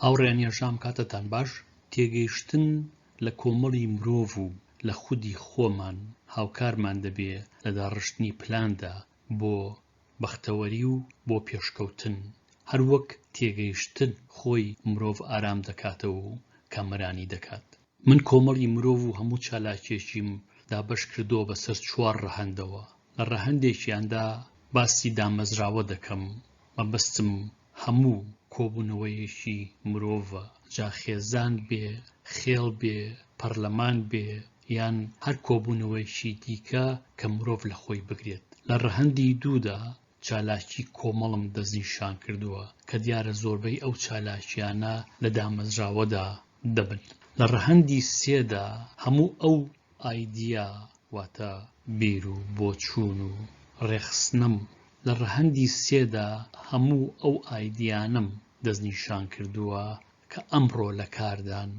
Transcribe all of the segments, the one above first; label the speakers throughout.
Speaker 1: هاوڕێیان یەژام کاتتان باش، تێگەیشتن لە کۆمەڵی مرۆڤ و لە خودی خۆمان هاوکارمان دەبێ لە داڕشتنی پلاندا بۆ بەختەوەری و بۆ پێشکەوتن، هەروەک تێگەیشتن خۆی مرۆڤ ئارام دەکاتەوە و کامەرانی دەکات. من کۆمەڵی مرۆڤ و هەموو چالاکیەکیم دابەش کردووە بەسەر چوار ڕەهەندەوە، لە ڕەهەندێکیاندا باسی دامەزراوە دەکەم، مەبەستم هەموو کۆبوونەوەیەکی مرۆڤە، جا خێزان بێ، خێڵ بێ، پەرلەمان بێ یان هەر کۆبوونەوەیەکی دیکە کە مرۆڤ لە خۆی بگرێت. لە ڕەهەندی دوودا چالاکی کۆمەڵم دەستنیشان کردووە کە دیارە زۆربەی ئەو چالاکییانە لە دامەزراوەدا دەبن. لە ڕەهەندی سێدا هەموو ئەو ئایدیا واتە بیر و بۆچوون و ڕێکخستنەم لە ڕەهەندی سێدا هەموو ئەو ئایدیانەم دەستنیشان کردووە کە ئەمڕۆ لە کاردان،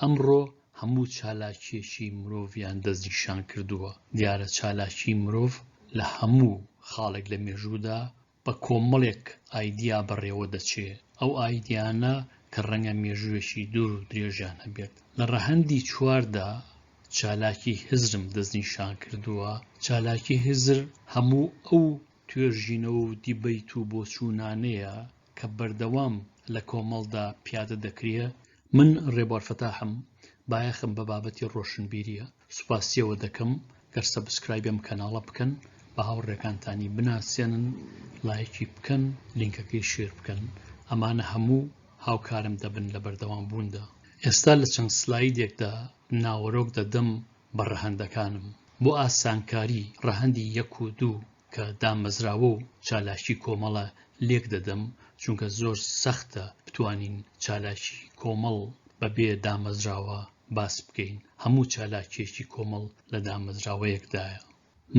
Speaker 1: ئەمڕۆ هەموو چالاکییەکی مرۆڤیان دەستنیشان کردووە. دیارە چالاکیی مرۆڤ لە هەموو خاڵێک لە مێژوودا بە کۆمەڵێک ئایدیا بەڕێوە دەچێ، ئەو ئایدیانە کە ڕەنگە مێژوویەکی دوور و درێژیان هەبێت. لە ڕەهەندی چواردا چالاکی هزرم دەستنیشان کردووە، چالاکی هزر هەموو ئەو توێژینەوە و دیبەیت و بۆچوونانەیە کە بەردەوام لە کۆمەڵدا پیادە دەکرێ، من ڕێبوار فەتاحم، بایەخم بە بابەتی ڕۆشنبیریە، سوپاسیەوە دەکەم گەر subscribe ی ئەم کەناڵە بکەن، بە هاوڕێکانتانی بناسێنن، لایکی بکەن، لینکەکەی share بکەن، ئەمانە هەموو هاوکارم دەبن لە بەردەوام بووندا. ئێستا لە چەند سلایدێکدا ناوەرۆک دەدەم بە ڕەهەندەکانم. بۆ ئاسانکاری ڕەهەندی یەک و دوو کە دامەزراوە و چالاکی کۆمەڵە لێک دەدەم، چونکە زۆر سەختە بتوانین چالاکی کۆمەڵ بە بێ دامەزراوە باس بکەین، هەموو چالاکییەکی کۆمەڵ لە دامەزراوەیەکدایە.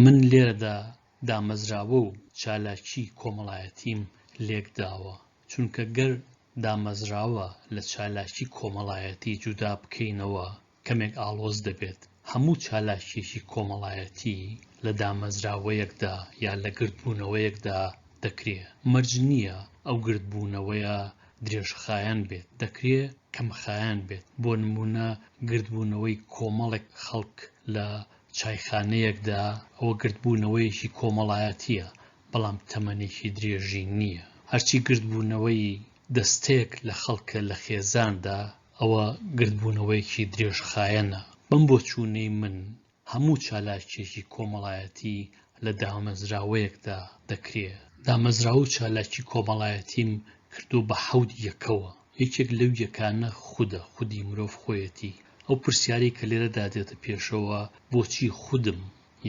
Speaker 1: من لێرەدا دامەزراوە و چالاکی کۆمەڵایەتیم لێک داوە، چونکە گەر دامەزراوە لە چالاکی کۆمەڵایەتی جودا بکەینەوە کەمێک ئاڵۆز دەبێت، هەموو چالاکییەکی کۆمەڵایەتی لە دامەزراوەیەکدا یا لە گردبوونەوەیەکدا دەکرێ، مەرج نییە ئەو گردبوونەوەیە درێژخایەن بێت، دەکرێ کەمخایەن بێت، بۆ نموونە گردبوونەوەی کۆمەڵێک خەڵک لە چایخانەیەکدا ئەوە گردبوونەوەیەکی کۆمەڵایەتییە، بەڵام تەمەنێکی درێژی نییە. هەرچی گردبوونەوەی دەستەیەک لە خەڵکە لە خێزاندا ئەوە گردبوونەوەیەکی درێژخایەنە. بەم بۆچوونەی من هەموو چالاکییەکی کۆمەڵایەتی لە دامەزراوەیەکدا دەکرێ. دامەزراوە و چالاکی کۆمەڵایەتیم کردووە بە حەوت یەکەوە. یەکێک لەو یەکانە خودە، خودی مرۆڤ خۆیەتی. ئەو پرسیارەی کە لێرەدا دێتە پێشەوە بۆچی خودم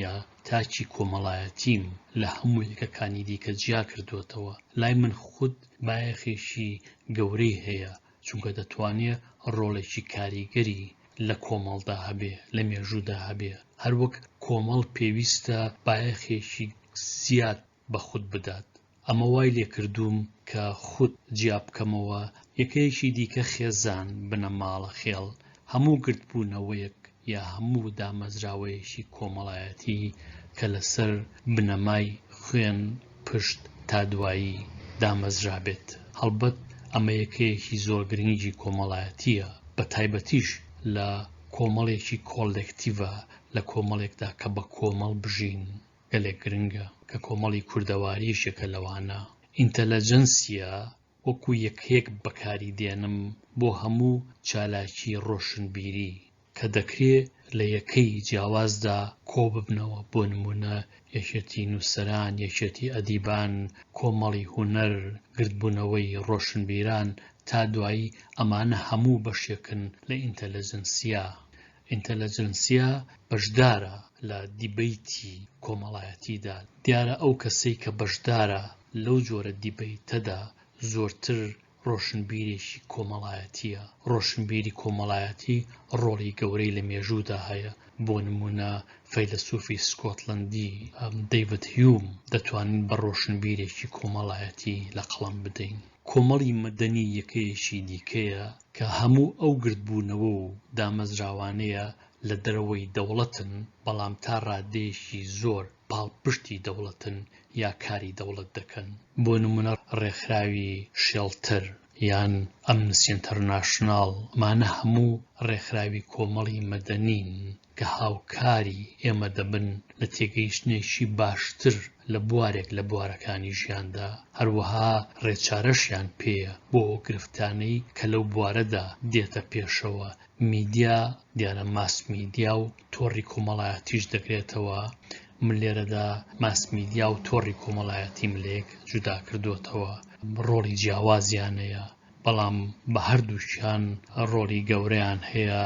Speaker 1: یا تاکی کۆمەڵایەتیم لە هەموو یەکەکانی دیکە جیا کردووەتەوە؟ لای من خود بایەخێکی گەورەی هەیە، چونکە دەتوانێ ڕۆڵێکی کاریگەری لە کۆمەڵدا هەبێ، لە مێژوودا هەبێ. هەروەک کۆمەڵ پێویستە بایەخێکی زیاد بە خود بدات. ئەمە وای لێکردووم کە خود جیا بکەمەوە، یەکەیەکی دیکە خێزان، بنەماڵە، خێڵ، هەموو گردبوونەوەیەک یا هەموو دامەزراوەیەکی کۆمەڵایەتی کە لەسەر بنەمای خوێن، پشت تا دوایی دامەزرابێت. هەڵبەت ئەمە یەکەیەکی زۆر گرنگی کۆمەڵایەتییە، بە تایبەتیش لە کۆمەڵێکی کۆلێکتیڤە، لە کۆمەڵێکدا کە بە کۆمەڵ بژین گەلێک گرنگە، کە کۆمەڵی کوردەواری یەکێکە لەوانە. ئینتەلەجەنسیا وەکو یەکەیەک بەکاری دێنم بۆ هەموو چالاکی ڕۆشنبیری کە دەکرێ لە یەکەی جیاوازدا کۆببنەوە بۆ نموونە یەکێتی نووسەران، یەکێتی ئەدیبان، کۆمەڵی هونەر، گردبوونەوەی ڕۆشنبیران تا دوایی ئەمانە هەموو بەشێکن لە ئینتەلەجنسیا. ئینتەلەجنسیا بەشدارە لە دیبەیتی کۆمەڵایەتیدا، دیارە ئەو کەسەی کە بەشدارە لەو جۆرە دیبەیتەدا زۆرتر ڕۆشنبیرێکی کۆمەڵایەتییە، ڕۆشنبیری کۆمەڵایەتی ڕۆڵی گەورەی لە مێژوودا هەیە، بۆ نموونە فەیلەسوفی سکۆتلەندی دەیڤد هیوم دەتوانین بە ڕۆشنبیرێکی کۆمەڵایەتی لە قەڵەم بدەین. کۆمەڵی مەدەنی یەکەیەکی دیکەیە کە هەموو ئەو گردبوونەوە و دامەزراوانەیە لە دەرەوەی دەوڵەتن، بەڵام تا ڕادەیەکی زۆر پاڵپشتی دەوڵەتن یا کاری دەوڵەت دەکەن. بۆ نموونە ڕێکخراوی شێڵتەر. یان ئەمنستی ئینتەرناشناڵ، ئەمانە هەموو ڕێکخراوی کۆمەڵی مەدەنین کە هاوکاری ئێمە دەبن لە تێگەیشتنێکی باشتر لە بوارێک لە بوارەکانی ژیاندا، هەروەها ڕێچارەشیان پێیە بۆ ئەو گرفتانەی کە لەو بوارەدا دێتە پێشەوە، میدیا دیارە ماس میدیا و تۆڕی کۆمەڵایەتیش دەگرێتەوە، من لێرەدا ماس میدیا و تۆڕی کۆمەڵایەتیم لەیەک جودا کردۆتەوە، ڕۆڵی جیاوازیان هەیە، بەڵام بە هەردووکیان ڕۆڵی گەورەیان هەیە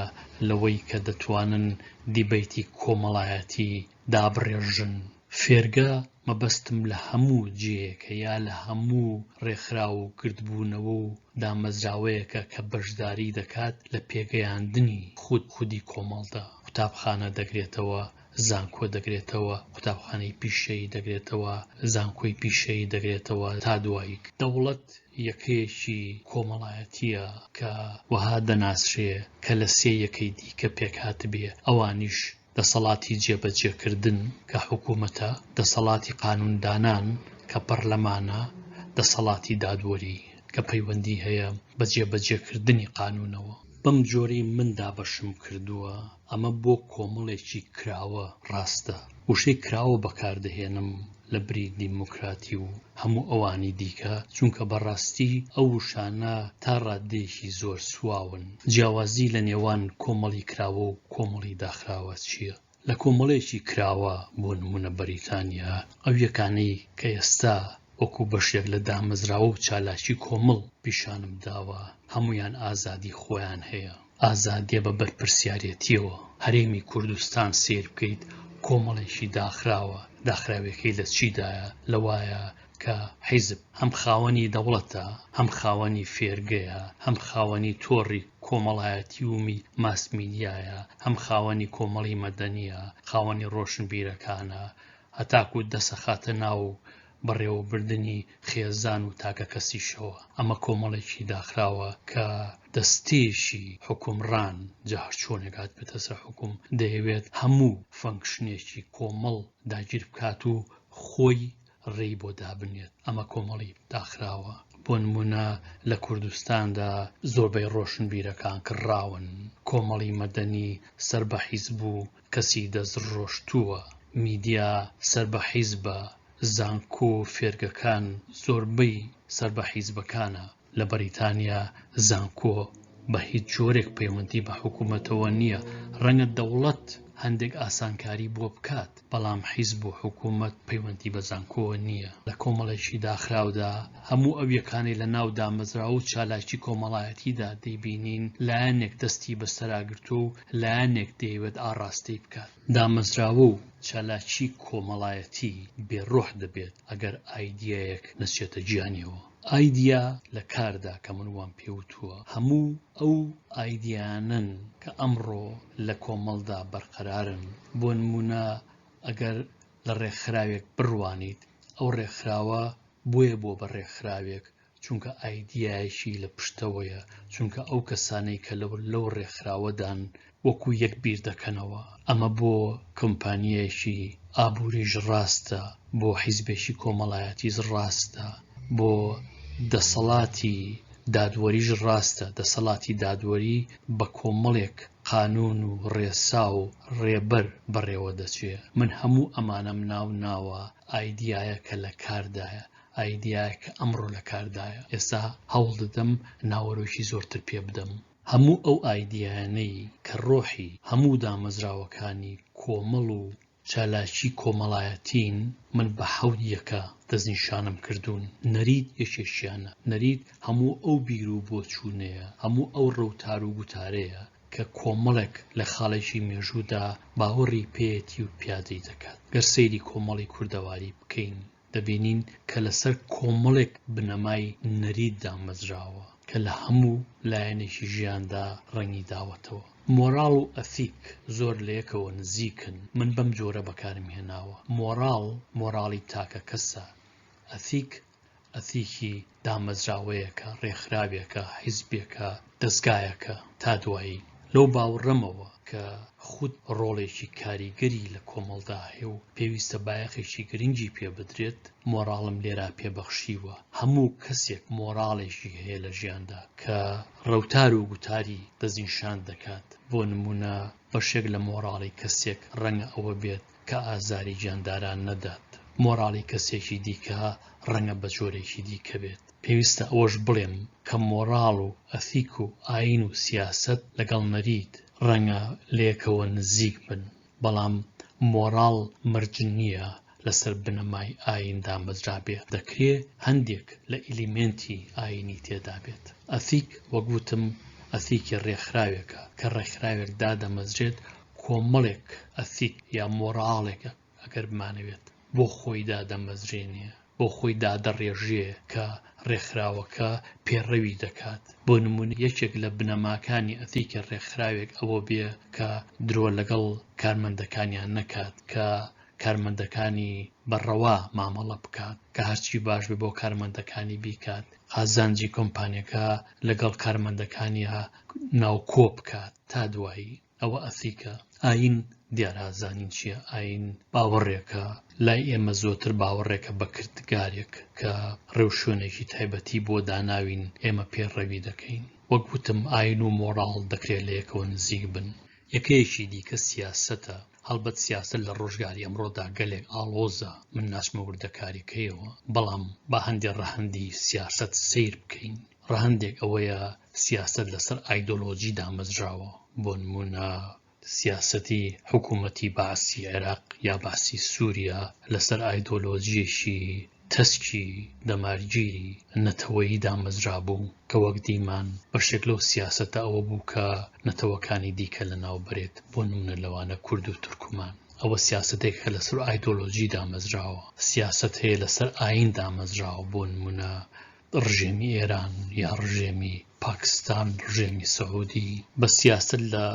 Speaker 1: لەوەی کە دەتوانن دیبەیتی کۆمەڵایەتی دابڕێژن. فێرگە مەبەستم لە هەموو جێیەکە یا لە هەموو ڕێکخراو و گردبوونەوە و دامەزراوەیەکە کە بەشداری دەکات لە پێگەیاندنی خود خودی کۆمەڵدا، قوتابخانە دەگرێتەوە، زانکۆ دەگرێتەوە، قوتابخانەی پیشەیی دەگرێتەوە، زانکۆی پیشەیی دەگرێتەوە تا دوایی. دەوڵەت یەکەیەکی کۆمەڵایەتییە کە وەها دەناسرێ کە لە سێ یەکەی دیکە پێکهاتبێ، ئەوانیش، دەسەڵاتی جێبەجێکردن کە حکوومەتە، دەسەڵاتی قانووندانان کە پەڕلەمانە، دەسەڵاتی دادوەری کە پەیوەندی هەیە بە جێبەجێکردنی قانوونەوە. بەم جۆرەی من دابەشم کردووە، ئەمە بۆ کۆمەڵێکی کراوە ڕاستە. وشەی کراوە بەکاردەهێنم لە بری دیموکراتی و هەموو ئەوانی دیکە، چونکە بەڕاستی ئەو وشانە تا ڕاددەیەکی زۆر سواون. جیاوازی لە نێوان کۆمەڵی کراوە و کۆمەڵی داخراوە چییە؟ لە کۆمەڵێکی کراوە، بۆ نموونە بەریتانیا، ئەو یەکانەی کە ئێستا وەکوو بەشێک لە دامەزراوە و چالاکی کۆمەڵ پیشانم داوە، هەموویان ئازادی خۆیان هەیە. ئازادیە بە بەرپرسیارێتیەوە. هەرێمی کوردستان سەیر بکەیت کۆمەڵێکی داخراوە، داخراویەکەی لە چیدایە؟ لەوایە کە حیزب هەم خاوەنی دەوڵەتە، هەم خاوەنی فێرگەیە، هەم خاوەنی تۆڕی کۆمەڵایەتی و ماس میدیایە، هەم خاوەنی کۆمەڵی مەدەنیە، خاوەنی ڕۆشنبیرەکانە، هەتاکو دەسەخاتە ناو بەڕێوەبردنی خێزان و تاکەکەسیشەوە. ئەمە کۆمەڵێکی داخراوە کە دەستەیەکی حوکمڕان، جا هەرچۆنێک هاتبێتە سەر حوکم، دەیەوێت هەموو فەنکشنێکی کۆمەڵ داگیر بکات و خۆی ڕێی بۆ دابنێت. ئەمە کۆمەڵی داخراوە. بۆ نموونە لە کوردستاندا زۆربەی ڕۆشنبیرەکان کڕاون، کۆمەڵی مەدەنی سەر بە حیزب و کەسی دەستڕۆشتووە، میدیا سەر بە حیزبە، زانکۆ و فێرگەکان زۆربەی سەر بە حیزبەکانە، لە بەریتانیا زانکۆ بە هیچ جۆرێک پەیوەندی بە حکوومەتەوە نییە، ڕەنگە دەوڵەت هەندێک ئاسانکاری بۆ بکات، بەڵام حیزب و حکوومەت پەیوەندی بە زانکۆوە نییە. لە کۆمەڵێکی داخراودا هەموو ئەو یەکانەی لە ناو دامەزراوە و چالاکی کۆمەڵایەتیدا دەیبینین لایەنێک دەستی بەسەرا گرتووە و لایەنێک دەیەوێت ئاڕاستەی بکات. دامەزراوە و چالاکی کۆمەڵایەتی بێ ڕۆح دەبێت ئەگەر ئایدیایەک نەچێتە گیانیەوە. ئایدیا لە کاردا کە من وام پێ وتووە هەموو ئەو ئایدیایانەن کە ئەمڕۆ لە کۆمەڵدا بەرقەرارن. بۆ نموونە ئەگەر لە ڕێکخراوێک بڕوانیت ئەو ڕێکخراوە بۆیە بووە بە ڕێکخراوێک چونکە ئایدیایەکی لە پشتەوەیە، چونکە ئەو کەسانەی کە لەو ڕێکخراوەدان وەکو یەک بیر دەکەنەوە. ئەمە بۆ کۆمپانیایەکی ئابووریش ڕاستە، بۆ حیزبێکی کۆمەڵایەتیش ڕاستە، بۆ دەسەڵاتی دادوەریش ڕاستە، دەسەڵاتی دادوەری بە کۆمەڵێک قانوون و ڕێسا و ڕێبەر بەڕێوە دەچێ. من هەموو ئەمانەم ناو ناوە ئایدیایە کە لە کاردایە، ئایدیایە کە ئەمڕۆ لە کاردایە. ئێستا هەوڵ دەدەم ناوەرۆکی زۆرتر پێ بدەم. هەموو ئەو ئایدیایانەی کە ڕۆحی هەموو دامەزراوەکانی کۆمەڵ و چالاکی کۆمەڵایەتین، من بە حەوت یەکە دەستنیشانم کردوون. نەریت یەکێکیانە. نەریت هەموو ئەو بیر و بۆچوونەیە، هەموو ئەو ڕەوتار و گوتارەیە کە کۆمەڵێک لە خاڵێکی مێژوودا باوەڕی پێیەتی و پیادەی دەکات. گەر سەیری کۆمەڵی کوردەواری بکەین، دەبینین کە لەسەر کۆمەڵێک بنەمای نەریت دامەزراوە کە لە هەموو لایەنێکی ژیاندا ڕەنگی داوەتەوە. مۆراڵ و ئەتیک زۆر لەیەکەوە نزیکن، من بەم جۆرە بەکارم هێناوە. مۆراڵ، مۆراڵی تاکەکەسە، ئەتیک، ئەتیکی دامەزراوەیەکە، ڕێکخراوێکە، حیزبێکە، دەزگایەکە. تا دوایی. لەو باوڕەمەوە کە خود ڕۆڵێکی کاریگەری لە کۆمەڵدا هەیە و پێویستە بایەخێکی گرنگی پێ بدرێت، مۆڕاڵم لێرا پێ بەخشیوە. هەموو کەسێک مۆڕاڵێکی هەیە لە ژیاندا کە ڕەوتار و گوتاری دەستنیشان دەکات. بۆ نموونە بەشێک لە مۆڕاڵی کەسێک ڕەنگە ئەوە بێت کە ئازاری گیانداران نەدات. مۆڕاڵی کەسێکی دیکە ڕەنگە بە جۆرێکی دیکە بێت. پێویستە ئەوەش بڵێم کە مۆڕاڵ و ئەتیک و ئایین و سیاسەت لەگەڵ نەریت ڕەنگە لەیەکەوە نزیک بن، بەڵام مۆڕاڵ مەرج نییە لەسەر بنەمای ئایین دامەزرابێ، دەکرێ هەندێک لە ئیلیمێنتی ئایینی تێدابێت. ئەتیک وەک وتم ئەتیکی ڕێکخراوێکە، کە ڕێکخراوێک دادەمەزرێت کۆمەڵێک ئەتیک یا مۆڕاڵێک ئەگەر بمانەوێت بۆ خۆی دادەمەزرێنێ، بۆ خۆی دادەڕێژێ کە ڕێکخراوەکە پێڕەوی دەکات. بۆ نموونە یەکێک لە بنەماکانی ئەتیکی ڕێکخراوێک ئەوە بێ کە درۆ لەگەڵ کارمەندەکانیان نەکات، کە کارمەندەکانی بە ڕەوا مامەڵە بکات، کە هەرچی باش بێ بۆ کارمەندەکانی بیکات، قازانجی کۆمپانیەکە لەگەڵ کارمەندەکانیا ناوکۆ بکات. تا دوایی. ئەوە ئەتیکە. ئایین دیارە زانین چییە؟ ئایین باوەڕێکە، لای ئێمە زۆرتر باوەڕێکە بە کردگارێک کە ڕێوشوێنێکی تایبەتی بۆ داناوین ئێمە پێڕەوی دەکەین. وەک وتم ئایین و مۆڕاڵ دەکرێت لە یەکەوە نزیک بن. یەکەیەکی دیکە سیاسەتە، هەڵبەت سیاسەت لە ڕۆژگاری ئەمڕۆدا گەلێک ئاڵۆزە، من ناچمە وردەکارییەکەیەوە، بەڵام با هەندێ ڕەهەندی سیاسەت سەیر بکەین. ڕەهەندێک ئەوەیە سیاسەت لەسەر ئایدۆلۆجی دامەزراوە، بۆ نموونە سیاسەتی حکوومەتی بەعسی عێراق یا بەعسی سووریا لەسەر ئایدۆلۆجییەکی تەسکی دەمارگیری نەتەوەیی دامەزرابوو کە وەک دیمان بەشێک لەو سیاسەتە ئەوە بوو کە نەتەوەکانی دیکە لەناو بەرێت، بۆ نموونە لەوانە کورد و تورکمان. ئەوە سیاسەتێکە کە لەسەر ئایدۆلۆجی دامەزراوە. سیاسەت هەیە لەسەر ئایین دامەزراوە، بۆ نموونە ڕژێمی ئێران یا ڕژێمی پاکستان، ڕژێمی سعودی، بە سیاسەت لە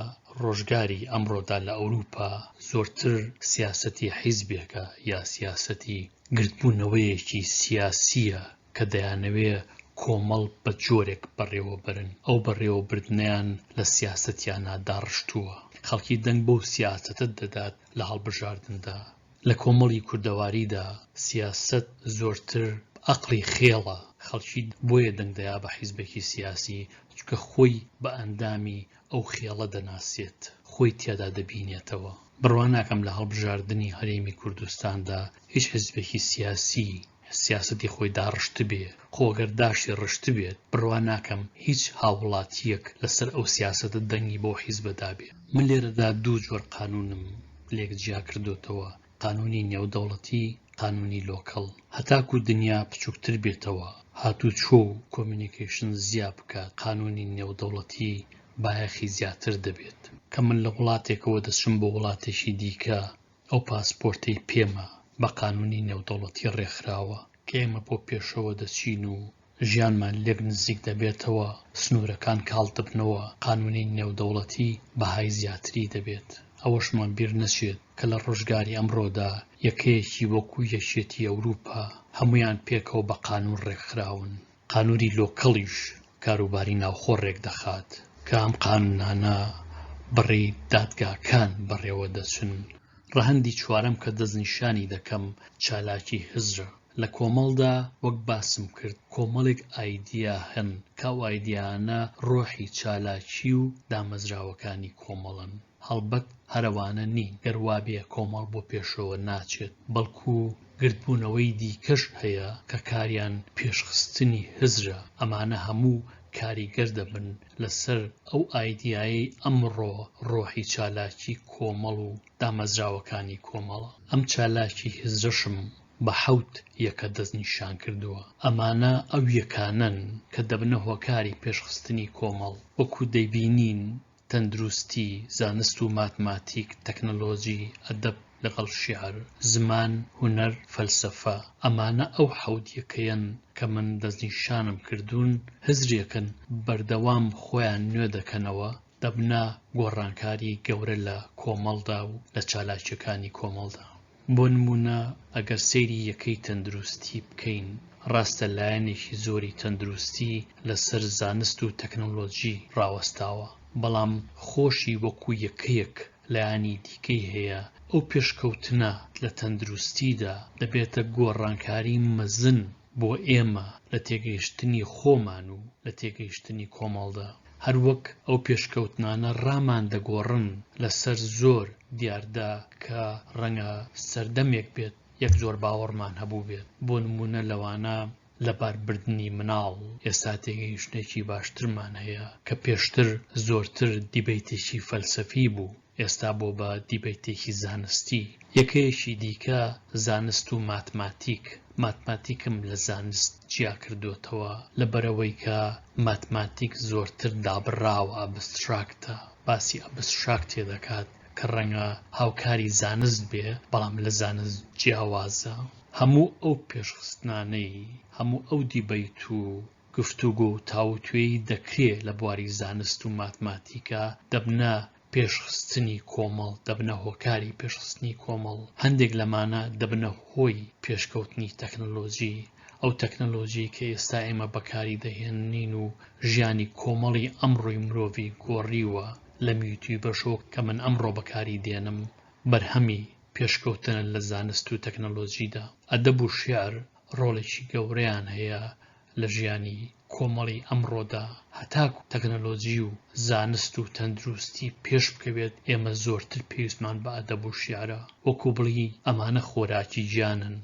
Speaker 1: ڕۆژگاری ئەمڕۆدا لە ئەوروپا زۆرتر سیاسەتی حیزبێکە یا سیاسەتی گردبوونەوەیەکی سیاسییە کە دەیانەوێ کۆمەڵ بە جۆرێک بەڕێوەبەرن، ئەو بەڕێوەبردنەیان لە سیاسەتیانا داڕشتووە. خەڵکی دەنگ بەو سیاسەتە دەدات لە هەڵبژاردندا. لە کۆمەڵی کوردەواریدا سیاسەت زۆرتر ئەقڵی خێڵە، خەڵکی بۆیە دەنگ دەیا بە حیزبێکی سیاسی چونکە خۆی بە ئەندامی ئەو خێڵە دەناسێت، خۆی تیادا دەبینێتەوە. بڕوا ناکەم لە هەڵبژاردنی هەرێمی کوردستاندا هیچ حیزبێکی سیاسی سیاسەتی خۆی داڕشتبێ، خۆ گەر داشی ڕشتبێت بڕوا ناکەم هیچ هاووڵاتییەک لەسەر ئەو سیاسەتە دەنگی بەو حیزبە دابێ. من لێرەدا دوو جۆر قانوونم لێک جیا کردۆتەوە، قانوونی نێودەوڵەتی، قانوونی local. هەتاکوو دنیا بچووکتر بێتەوە، هاتوچۆ و communication زیا بکات، قانوونی نێودەوڵەتی بایەخی زیاتر دەبێت. کە من لە وڵاتێکەوە دەچم بۆ وڵاتێکی دیکە، ئەو پاسپۆرتەی پێمە بە قانوونی نێودەوڵەتی ڕێکخراوە. کە ئێمە بۆ پێشەوە دەچین و ژیانمان لێک نزیک دەبێتەوە، سنوورەکان کاڵ دەبنەوە، قانوونی نێودەوڵەتی بەهای زیاتری دەبێت. ئەوەشمان بیر نەچێت کە لە ڕۆژگاری ئەمڕۆدا یەکەیەکی وەکوو یەکێتی ئەوروپا هەموویان پێکەوە بە قانوون ڕێکخراون. قانوونی لۆکەڵیش کاروباری ناوخۆ ڕێکدەخات کە ئەم قانوونانە بەڕێی دادگاکان بەڕێوە دەچن. ڕەهەندی چوارەم کە دەستنیشانی دەکەم چالاکی هزرە. لە کۆمەڵدا وەک باسم کرد کۆمەڵێک ئایدیا هەن کە ئەو ئایدیایانە ڕۆحی چالاکی و دامەزراوەکانی کۆمەڵن. هەڵبەت هەر ئەوانە نین، گەر وابێ کۆمەڵ بۆ پێشەوە ناچێت، بەڵکو گردبوونەوەی دیکەش هەیە کە کاریان پێشخستنی هزرە، ئەمانە هەموو کاریگەر دەبن لەسەر ئەو ئایدیایەی ئەمڕۆ ڕۆحی چالاکی کۆمەڵ و دامەزراوەکانی کۆمەڵە. ئەم چالاکی هزرەشم بە حەوت یەکە دەستنیشان کردووە، ئەمانە ئەو یەکانەن کە دەبنە هۆکاری پێشخستنی کۆمەڵ، وەکو دەیبینین تەندروستی، زانست و ماتماتیک، تەکنەلۆجی، ئەدەب لەگەڵ شیعر، زمان، هونەر، فەلسەفە، ئەمانە ئەو حەوت یەکەیەن کە من دەستنیشانم کردوون، هزرێکن بەردەوام خۆیان نوێ دەکەنەوە، دەبنە گۆڕانکاری گەورە لە کۆمەڵدا و لە چالاکییەکانی کۆمەڵدا. بۆ نموونە ئەگەر سەیری یەکەی تەندروستی بکەین، ڕاستە لایەنێکی زۆری تەندروستی لەسەر زانست و تەکنەلۆجی ڕاوەستاوە، بەڵام خۆشی وەکو یەکەیەک لایەنی دیکەی هەیە، ئەو پێشکەوتنە لە تەندروستیدا دەبێتە گۆڕانکاری مەزن بۆ ئێمە لە تێگەیشتنی خۆمان و لە تێگەیشتنی کۆمەڵدا. هەروەک ئەو پێشکەوتنانە ڕامان دەگۆڕن لەسەر زۆر دیاردە کە ڕەنگە سەردەمێک بێت یەک جۆر باوەڕمان هەبووبێت، بۆ نموونە لەوانە لەباربردنی مناڵ، ئێستا تێگەیشتنێکی باشترمان هەیە کە پێشتر زۆرتر دیبەیتێکی فەلسەفی بوو، ئێستا بۆ بە دیبەیتێکی زانستی. یەکەیەکی دیکە زانست و ماتماتیک، ماتماتیکم لە زانست جیا کردۆتەوە لەبەرئەوەی کە ماتماتیک زۆرتر دابڕاوە abstract ە، باسی abstract ێ دەکات کە ڕەنگە هاوکاری زانست بێ بەڵام لە زانست جیاوازە. هەموو ئەو پێشخستنانەی، هەموو ئەو دیبەیت و گفتوگۆ و تاووتوێی دەکرێ لە بواری زانست و ماتماتیکا دەبنە پێشخستنی کۆمەڵ، دەبنە هۆکاری پێشخستنی کۆمەڵ، هەندێک لەمانە دەبنە هۆی پێشکەوتنی تەکنەلۆجی، ئەو تەکنەلۆجیەی کە ئێستا ئێمە بەکاری دەهێنین و ژیانی کۆمەڵی ئەمڕۆی مرۆڤی گۆڕیوە لەم یوتیوبەشەوە کە من ئەمڕۆ بەکاری دێنم بەرهەمی پێشکەوتنە لە زانست و تەکنەلۆجیدا. ئەدەب و شیعر ڕۆڵێکی گەورەیان هەیە لە ژیانی کۆمەڵی ئەمڕۆدا، هەتاکو تەکنەلۆجی و زانست و تەندروستی پێش بکەوێت ئێمە زۆرتر پێویستمان بە ئەدەب و شیعرە، وەکو بڵێی ئەمانە خۆراکی گیانن.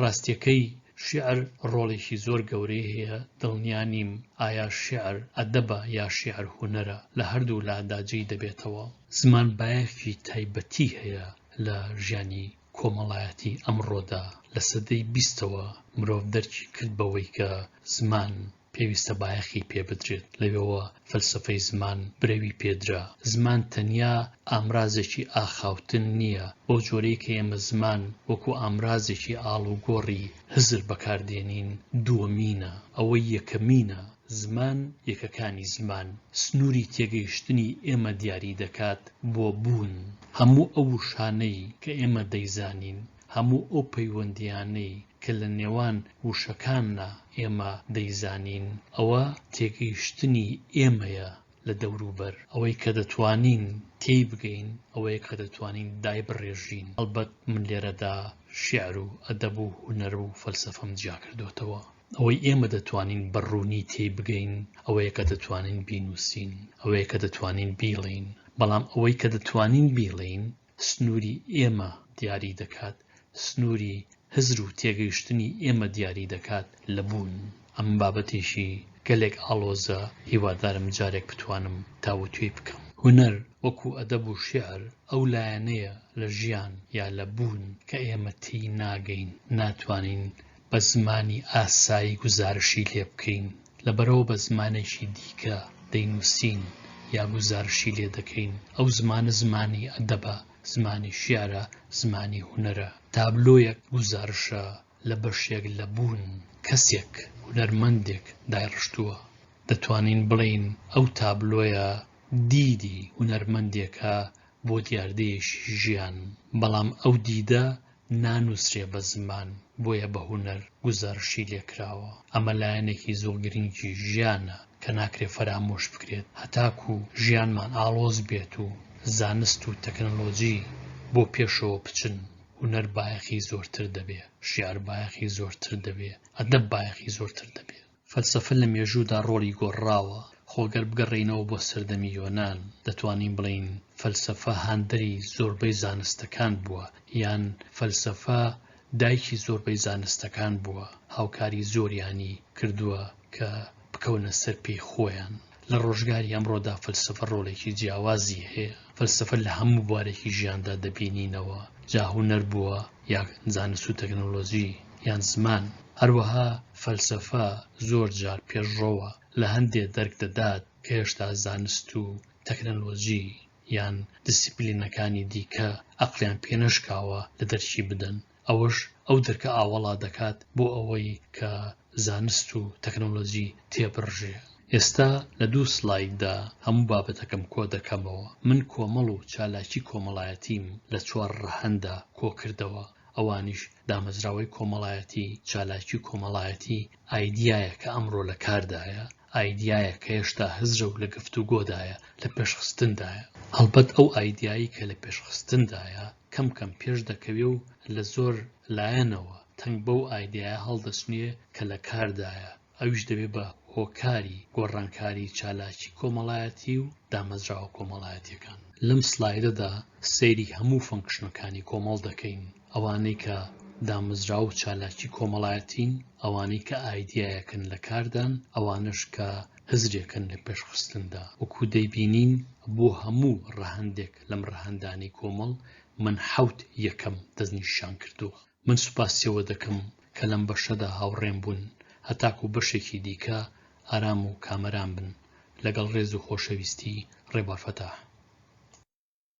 Speaker 1: ڕاستیەکەی شیعر ڕۆڵێکی زۆر گەورەی هەیە، دڵنیا نیم ئایا شیعر ئەدەبە یا شیعر هونەرە، لە هەردوو لادا جێی دەبێتەوە. زمان بایەخی تایبەتی هەیە لە ژیانی کۆمەڵایەتی ئەمڕۆدا، لە سەدەی بیستەوە مرۆڤ دەرکی کرد بەوەی کە زمان پێویستە بایەخی پێ بدرێت، لەوێوە فەلسەفەی زمان برەوی پێ درا. زمان تەنیا ئامرازێکی ئاخاوتن نییە، بەو جۆرەی کە ئێمە زمان وەکو ئامرازێکی ئاڵوگۆڕی هزر بەکار دێنین دووەمینە، ئەوەی یەکەمینە زمان یەکەکانی زمان سنووری تێگەیشتنی ئێمە دیاری دەکات بۆ بوون. هەموو ئەو وشانەی کە ئێمە دەیزانین، هەموو ئەو پەیوەندییانەی کە لە نێوان وشەکاننا ئێمە دەیزانین، ئەوە تێگەیشتنی ئێمەیە لە دەوروبەر. ئەوەی کە دەتوانین تێی بگەین، ئەوەیە کە دەتوانین دایبڕێژین. هەڵبەت من لێرەدا شیعر و ئەدەب و هونەر و فەلسەفەم جیا کردۆتەوە. ئەوەی ئێمە دەتوانین بە ڕوونی تێی بگەین ئەوەیە کە دەتوانین بینووسین، ئەوەیە کە دەتوانین بیڵێین. بەڵام ئەوەی کە دەتوانین بیڵێین سنووری ئێمە دیاری دەکات، سنووری هزر و تێگەیشتنی ئێمە دیاری دەکات لە بوون. ئەم بابەتێکی گەلێک ئاڵۆزە، هیوادارم جارێک بتوانم تاووتوێی بکەم. هونەر وەکو ئەدەب و شیعر ئەو لایەنەیە لە ژیان یا لە بوون کە ئێمە تێی ناگەین، ناتوانین بە زمانی ئاسایی گوزارشی لێ بکەین، لەبەرئەوە بە زمانێکی دیکە دەینووسین یا گوزارشی لێ دەکەین، ئەو زمانە زمانی ئەدەبە، زمانی شیعرە، زمانی هونەرە. تابلۆیەک گوزارشە لە بەشێک لە بوون، کەسێک، هونەرمەندێک دایڕشتووە. دەتوانین بڵێین ئەو تابلۆیە دیدی هونەرمەندێکە بۆ دیاردەیەکی ژیان، بەڵام ئەو دیدە نانووسرێ بە زمان، بۆیە بە هونەر گوزارشی لێکراوە. ئەمە لایەنێکی زۆ گرنگی ژیانە کە ناکرێ فەرامۆش بکرێت. هەتاکوو ژیانمان ئاڵۆز بێت و زانست و تەکنەلۆجی بۆ پێشەوە بچن، هونەر بایەخی زۆرتر دەبێ، شیعر بایەخی زۆرتر دەبێ، ئەدەب بایەخی زۆرتر دەبێ. فەلسەفە لە مێژوودا ڕۆڵی گۆڕراوە، خۆ گەر بگەڕێینەوە بۆ سەردەمی یۆنان، دەتوانین بڵێین فەلسەفە هاندەری زۆربەی زانستەکان بووە، یان فەلسەفە دایکی زۆربەی زانستەکان بووە، هاوکاری زۆریانی کردووە کە بکەونە سەر پێی خۆیان. لە ڕۆژگاری ئەمڕۆدا فەلسەفە ڕۆڵێکی جیاوازی هەیە، فەلسەفە لە هەموو بوارێکی ژیاندا دەبینینەوە، جا هونەر بووە یا زانست و تەکنەلۆجی یان زمان. هەروەها فەلسەفە زۆر جار پێشڕەوە لە هەندێ دەرک دەدات کە هێشتا زانست و تەکنەلۆجی یان دیسیپلینەکانی دیکە ئەقڵیان پێنەشکاوە لە دەرکی بدەن، ئەوەش ئەو دەرکە ئاوەڵا دەکات بۆ ئەوەی کە زانست و تەکنەلۆجی تێبڕژێ. ئێستا لە دوو سلایددا هەموو بابەتەکەم کۆدەکەمەوە. من کۆمەڵ و چالاکی کۆمەڵایەتیم لە چوار ڕەهەندا کۆکردەوە. ئەوانیش دامەزراوەی کۆمەڵایەتی، چالاکی کۆمەڵایەتی، ئایدیایە کە ئەمڕۆ لە کاردایە، ئایدیایە کە هێشتا هزرە و لە گفتوگۆدایە، لە پێشخستندایە. هەڵبەت ئەو ئایدیایەی کە لە پێشخستندایە کەم کەم پێش دەکەوێ و لە زۆر لایەنەوە تەنگ بەو ئایدیایە هەڵدەچنێ کە لە کاردایە، ئەویش دەبێ بە هۆکاری گۆڕانکاری چالاکی کۆمەڵایەتی و دامەزراوە کۆمەڵایەتیەکان. لەم سلایدەدا سەیری هەموو function ەکانی کۆمەڵ دەکەین، ئەوانەی کە دامەزراوە و چالاکی کۆمەڵایەتین، ئەوانەی کە ئایدیایەکن لە کاردان، ئەوانەش کە هزرێکن لە پێشخستندا. وەکو دەیبینین بۆ هەموو ڕەهەندێک لەم ڕەهەندانەی کۆمەڵ من حەوت یەکەم دەستنیشان کردووە. من سوپاسیەوە دەکەم کە لەم بەشەدا هاوڕێم بوون هەتاکو بەشێکی دیکە ئارام و کامەران بن لەگەڵ ڕێز و خۆشەویستی ڕێبوار فەتاح.